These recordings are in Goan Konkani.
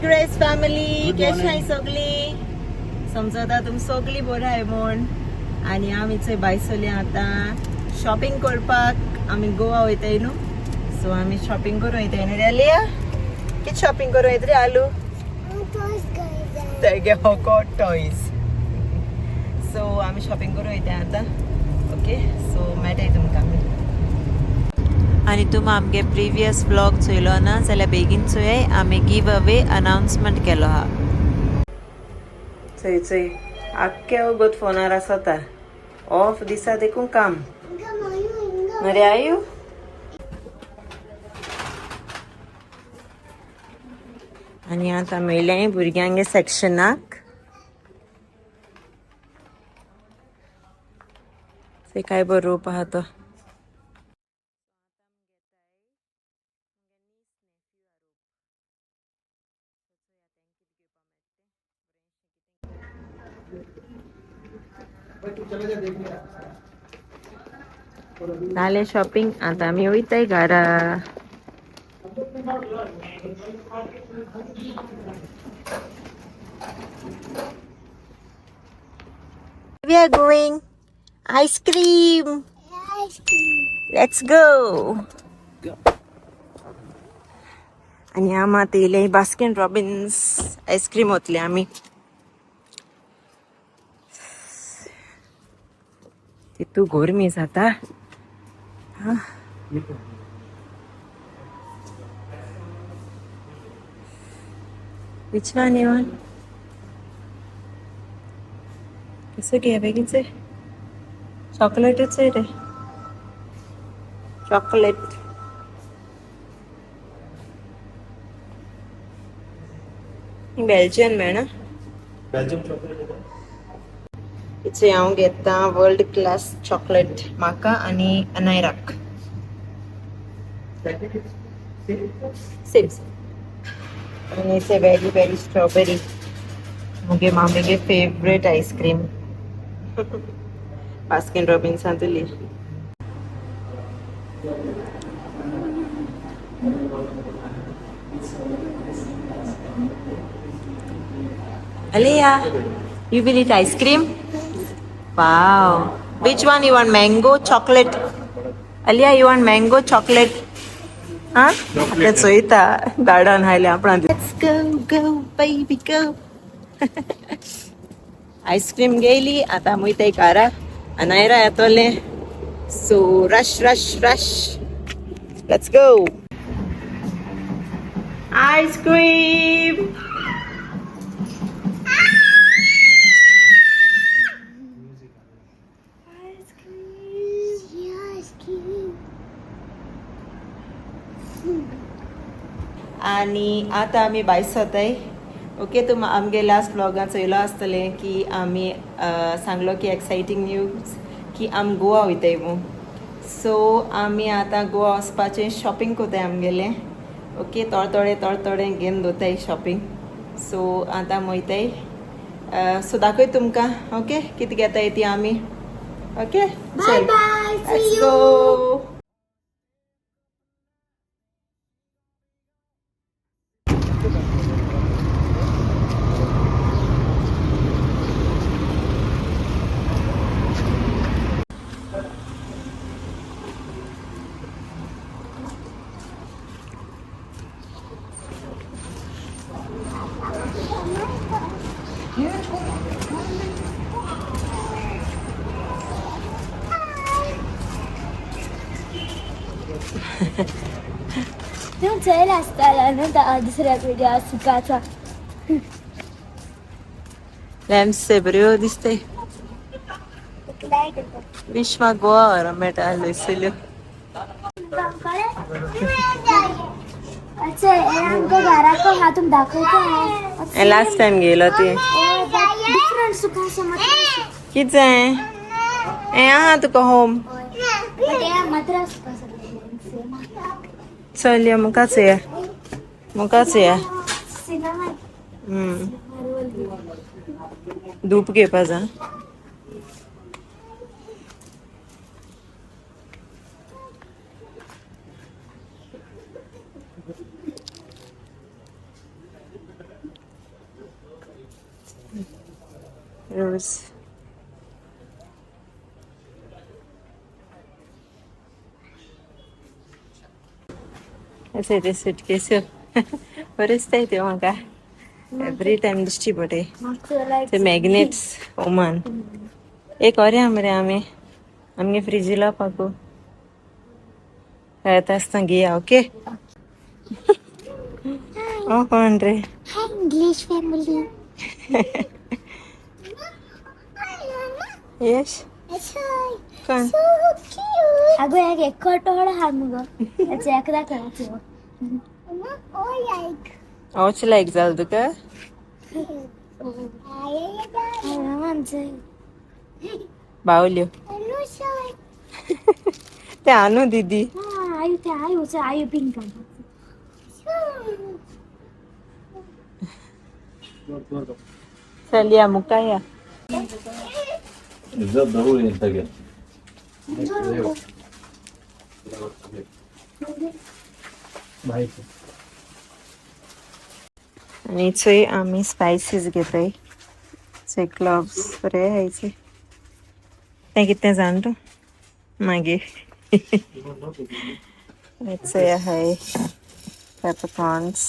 ग्रेस फॅमिली, केशाय सगळी? समजता तुम सगळी बरी आहाय म्हूण. आनी आमी चोय भायर आतां शॉपिंग करपाक. आमी गोवा वयताय न्हू, सो आमी शॉपिंग करूं वयताय न्हू रे आलिया? कितें शॉपिंग करूं वयता रे आलू? तेगे होको टॉयज. सो आमी शॉपिंग करूं वयताय आतां. ओके, सो मेळटाय तुमकां आमी. आनी तुमी आमगे प्रिवियस व्लॉग चोयलो ना जाल्यार बेगीन चोयाय, आमी गिव अवे अनाउन्समेंट केलो आहा. चोय चोय, आख्खे वगत फोनार आसता. ऑफ दिसा देखून काम मरे आयु. आनी आतां मेळ्ळें भुरग्यांगे सेक्शनाक. ते काय बरो रोप आहा तो. जालें शॉपिंग, आतां आमी वयताय घरा. We are going ice cream. Let's go. आनी आमी आतां येयले बास्किन रॉबिन्स, आयस्क्रीम वतले आमी. तितू गरमी जाता. Which one you want? कसं घे बेगीनचे? चॉकलेटच आहे रे, चॉकलेट. बेल्जियन मेळना. Belgium chocolate. इथे हांव घेता वर्ल्ड क्लास चॉकलेट म्हाका आनी अनायराक. सेम. आनी इथे व्हेरी व्हेरी स्ट्रॉबेरी, मुगे मामीगे फेवरेट आईस्क्रीम बास्किन रॉबिन्सांतली. Aliyah, you will eat ice cream? Wow. Which one you want? Mango, chocolate? Aliyah, you want mango, chocolate? Huh? आता चोयता गार्डन हायले आपण. Let's go, go, baby, go. Ice cream गेली, आता वयताय घरा. Anaira येतोले. So rush, rush, rush. Let's go. Ice cream. Ice cream. आणि आता आमी भायर सरताय. ओके, तुम आमगे लास्ट व्लॉगान चोयलो आसतलें की आमी सांगलो की एक्सायटींग न्यूज की आमी गोवा वयताय म्हूण. सो आमी आतां गोवा वचपाचें शॉपिंग करताय आमगेलें. ओके, थोडे थोडे थोडे थोडे घेवन दवरताय शॉपिंग. सो आतां वयताय. सो दाखय तुमकां, ओके, कितें घेताय ती आमी. Okay. Bye bye. See let's you. Go. तूं चोयला आसतालो न्हू दुसऱ्या व्हिडिओ सुखाचा. लॅम्प्स बऱ्यो दिसते. लायट. विश्वा गोवा व्हरोंक मेळटा थंयसरल्यो. अच्छा, हे आमच्या घराक हा तुम दाखवतो. लास्ट टाइम गेलो ती. डिफरंट सुखा आसा मद्रास. कितें जाय हें आहा तुका होम. बट हे मद्रास सुखा आसा सेम. चल यो, मुखाच या, मुखाच या. सिनेमा. धूप घेवपा जा. रोज. अशें ते सुटकेस्यो बऱ्यो दिसताय त्यो म्हाका. एवरी टायम दिश्टी पडे ते मॅग्नेट्स ओमान. एक व्हरया मरे आमी आमगे फ्रिजी लावपाकू. येता आसतना घेया. ओके. हो कोण रे? English family. यश कोण? अगो एक एकटोळ हा मुगो तेचो एकदा खेळाचो. होच लायक जालो तुका? बावल्यो ते आणू दीदी. आयु ते आयु आयु पिंक. चल या मुका या. بالذات ضروري ينتجر. आनी चोय आमी स्पायसीस घेताय. चोय क्लॉव्स बरे आहाय. तें कितें जाण तूं मागीर. चोय आहाय peppercorns.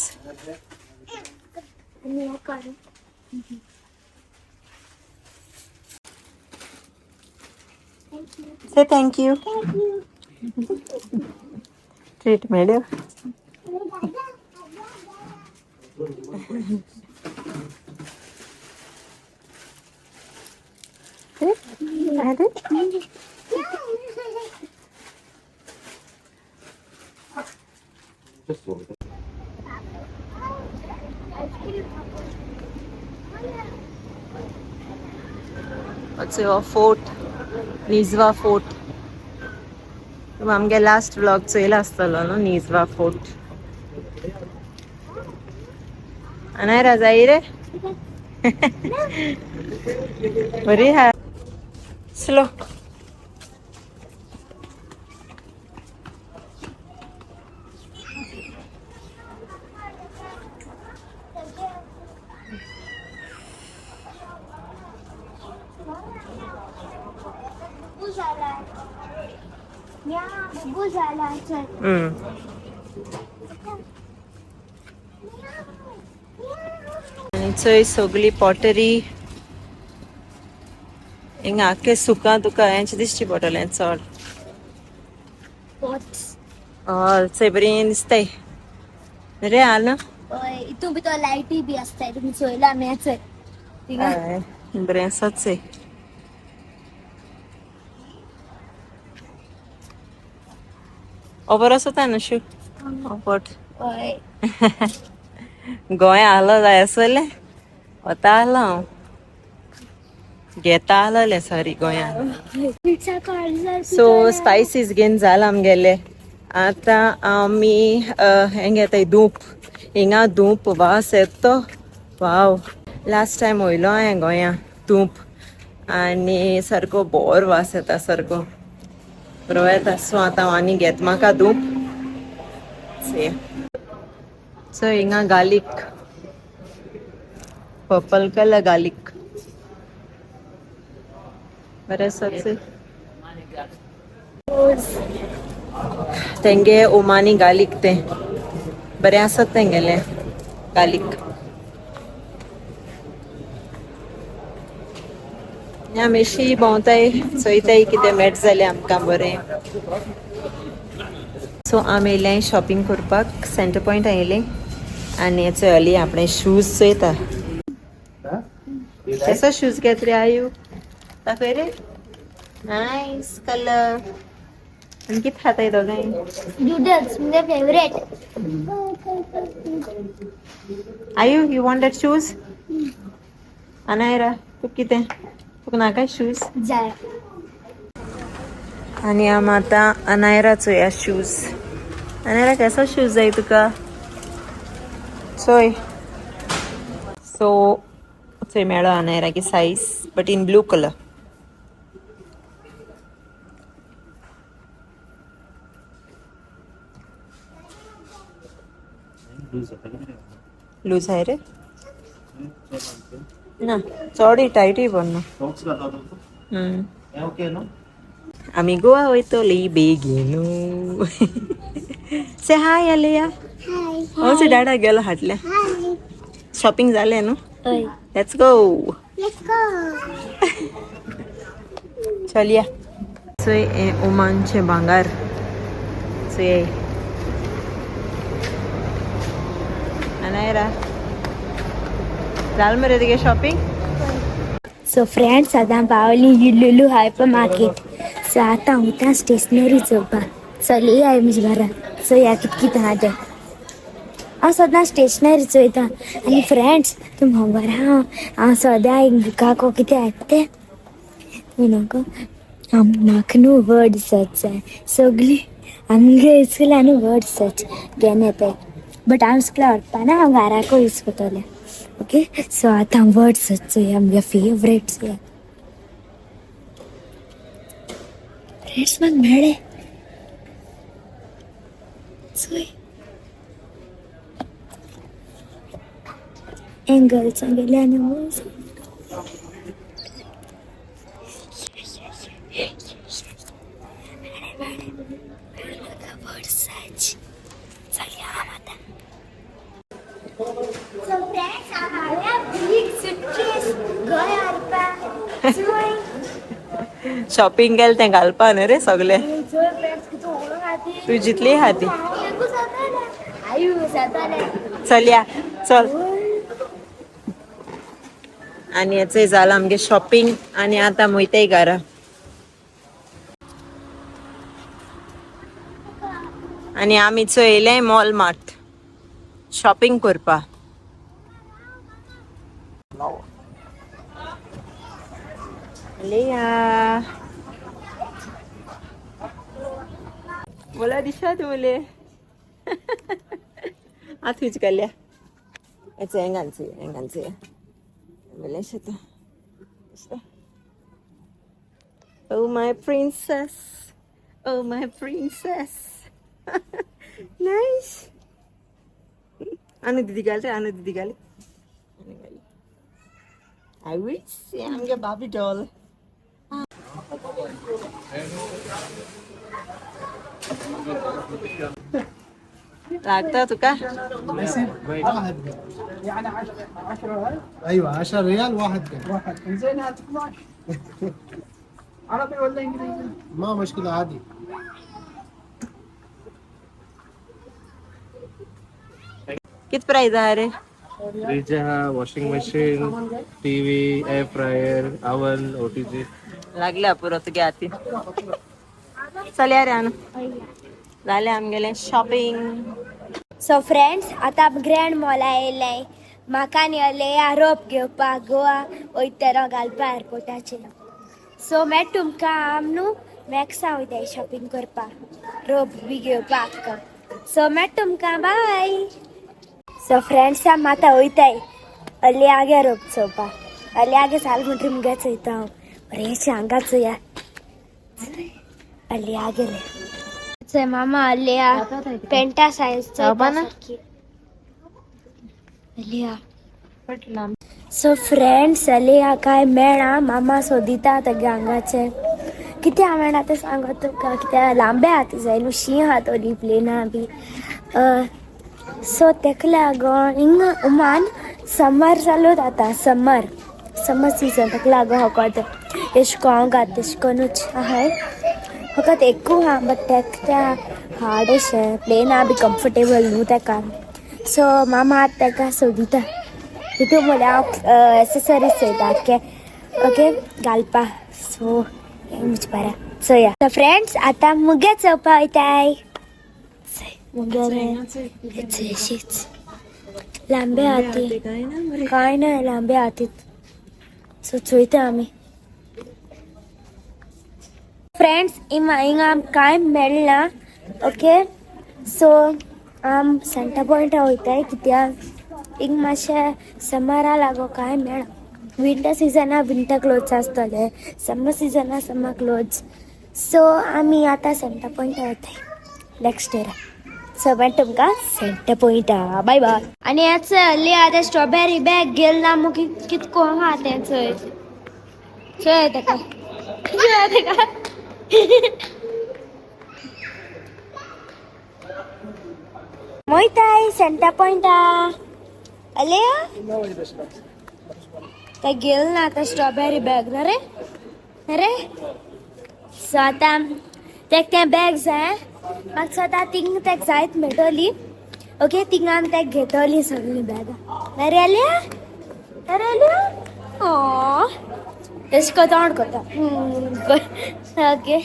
Say thank you. Treat मेळ्यो. अरे हो फोर्ट, निजवा फोर्ट. आमगे लास्ट व्लॉग चोयला आसतलो न्हू निजवा फोर्ट. अनायरा जाई रे बरी हा. स्लो. आनी चोय सगळी पॉटरी हिंगा आख्खे सुका तुका हेंच दिश्टी पडटलें चड. हय चोय बरी दिसताय रे आल. हितून भितर लायटी बी आसताय तुमी चोयला आमी चोय. हय बरें आसा चोय. हो बरो आसता न्हू शू पोट. हय. गोंय आहलो जाय आसलें वता आहलो हांव घेता आहलोलें सॉरी गोंयान. सो स्पायसीस घेवन जालां आमगेले. आतां आमी हें घेताय धूप. हिंगा धूप वास येता तो वाव. लास्ट टायम वयलो हांवें गोंया धूप आनी सारको बोर वास येता सारको बरो येता. सो आतां हांव आनी घेत म्हाका धूप. सो हिंगा गार्लीक, पर्पल कलर गार्लीक बरें आसा. तेंगे ओमानी गार्लीक तें बरें आसत तेंगेलें गार्लीक. आमी अशी भोंवताय चोयताय कितें मेट जालें आमकां बरें. सो आमी येयले शॉपिंग करपाक सेंटर पॉयंट आयले आनी चोय अली आपणे शूज चोयता. कसो शूज घेत रे आयु? दाखय रे. Nice colour. आनी कितें खाताय दोगांय? नूडल्स म्हणजे favourite. Ayu you want that shoes? Anayra तुका कितें? तुका नाका शूज? जाय. आनी आमी आतां अनायरा चोया शूज. अनायरा कसो शूज जाय तुका? चोय. सो चोय मेळो अनायरागे size but in blue colour. Loose आहे रे. ना चोडूय टायटूय पडना. सॉक्स घालता तूं? हें ओके न्हू? आमी गोवा वयतली बेगीन. से हाय आलिया. हाय. हो डाडा गेलो हाटल्या. हाय. शॉपिंग जालें न्हू? हय. Let's go. Let's go. चलया. चोय हें ओमानचें भांगार. चोय अनायरा, जाल मरे तुगे शॉपिंग? सो फ्रेंड्स, आतां पावली लुलू हायपर मार्केट. सो आतां वयता स्टेशनरी चोवपाक. चली I म्हज्या घरा. सो ह्या कित कितें आहा तें हांव सदां स्टेशनरी चोयता. आनी फ्रेंड्स, तुमकां खबर आहा, हांव सदां एक बुकाको कितें हाडटा तें म्हाका म्हाका न्हू वर्ड सर्च जाय. सगळीं आमगे इस्कुला न्हू वर्ड सर्च घेन येताय, बट हांव इस्कुला व्हरपाना, हांव घराको यूज करतलें. ओके, सो आतां वर्ड सर्च चोया, आमगे फेवरेट चोया. फ्रेंड्स, म्हाका मेळ्ळे. चोय, एंगल्सां गेले आनी बॉयजां. वर्ड सर्च चलया आतां. So friends, हांवें big suitcase गोंय व्हरपाक. चोय. शॉपिंग केलें तें घालपा न्हू रे सगळें. चोय फ्रेंड्स, कितू व्हडलो आहा. तूं जितली आहा ती. हांव एकूच जातालें, आयू जातालें. चलया, चल. आनी हेचोय जालां आमगे शॉपिंग आनी आतां वयताय घरा. आनी आमी चोयलें मॉल मार्ट शॉपिंग करपा. लिया बोला दिशा तुमले आत खंयची काडल्या? हेचो हें घालचो, हें घालचो. बोले शेतां. Oh my princess. Oh my princess. Nice. Anu didi घाल रे, अनु दीदी घाल, अनु घाल. I wish आमगे बाबी डॉल लागता तुका. واحد. يعني 10 ايوه، 10 ريال واحد كان. واحد. زين، هات 12. عربي ولا انجليزي؟ ما مشكله، عادي. कित प्राइस आहा रे? फ्रीज आहा, washing machine, TV, air fryer, oven, OTG. लागल्या पुरो तुगे हाती. चलया रे अनु, जालें आमगेलें शॉपिंग. सो फ्रेंड्स, आतां ग्रँड मॉला येयलें. म्हाका न्ही अलेया रोप घेवपाक, गोवा वयतलो घालपा एअरपोर्टाचेर. सो मागीर तुमकां आम न्हू मॅक्सा वयताय शॉपिंग करपाक, रोप बी घेवपाक. सो मागीर तुमकां बाय. सो फ्रेंड्स, आम आतां वयताय अलियागे रोप चोवपाक. अलियागे साल म्हणटरी मुगे चोयता हांव बरेंशें. हांगा चोया, अलिया गेले. चोय मामा, अलिया पेंटा सायज चोयता सारकी अलिया. सो फ्रेंड्स, अलिया काय मेळा. मामा सोदिता तेगे हांगाचे कितें मेळा तें सांगत तुमकां. कित्याक लांबे आहा ती जाय न्हू, शी आहा तोली प्लेना बी. सो तेका लागोन हिंगा ओमान समर चालू जाता, समर समर सिजन. तेका लागोन फकत एशे को हांव घात तेशें कोन्नूच आहाय, फकत एकू आहा. बट तेका तें हार्ड अशें प्लेना बी कम्फर्टेबल न्हू तेका. सो मामा आतां तेका सोदिता. तितू म्हणल्यार हांव एसेसरीज चोयता आख्खे, ओके, घालपा. सो हें बरें चोया. फ्रेंड्स, आतां मुगे चोवपा वयताय. मुगे अशीच लांबे हाती काय ना, लांबे हातीत. सो चोयता आमी. फ्रेंड्स, हिंगा हिंगा कांय मेळना. ओके, सो आम सेंटर पॉयंटा वयताय, कित्याक हिंग मातशें समरा लागो कांय मेळना. विंटर सिजना विंटर क्लोथ्स आसतले, समर सिजना समर क्लोथ्स. सो आमी आतां सेंटर पॉयंटा वयताय नेक्स्ट इयर. सो मागीर तुमकां सेंटर पॉयंटा बाय बाय. आनी हें चल आतां स्ट्रॉबेरी बॅग गेल ना मग कितको आहा तें चोय चोय तेका चोय तेका. मोयताय सेंटर पॉयंटा अले ते गेल ना आतां स्ट्रॉबेरी बॅग ना रे रे. सो आतां तेक तें बॅग जाय म्हाका सो आतां थिंग तेक जायत मेळटली. ओके थिंगा आमी तेक घेतली सगळीं बॅगां. ना रे आल्या ना रे आल्या तशें करता तोंड करता. ओके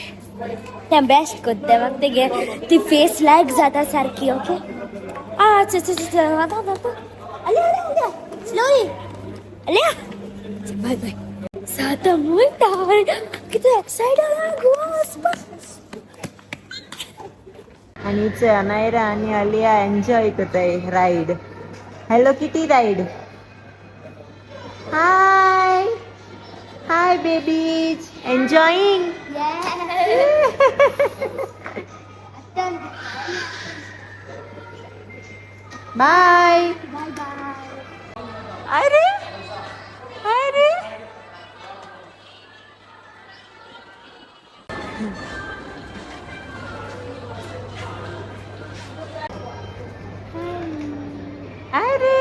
तें बेस्ट करता म्हाका तेगे ती फेस लायक जाता सारकी. ओके आ चल चल चल आतां आतां आल्या आल्या आल्या स्लोली आल्या बाय बाय. सो आतां वयता कितें एक्सायट जाला गोवा वचपाक. आणि अनायरा आणि अलिया एन्जॉय करताय ride. Hello Kitty ride. Hi hi babies enjoying. Bye. Bye bye. अरे अरे अरे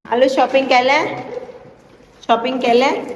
आलो शॉपिंग केलें शॉपिंग केलें.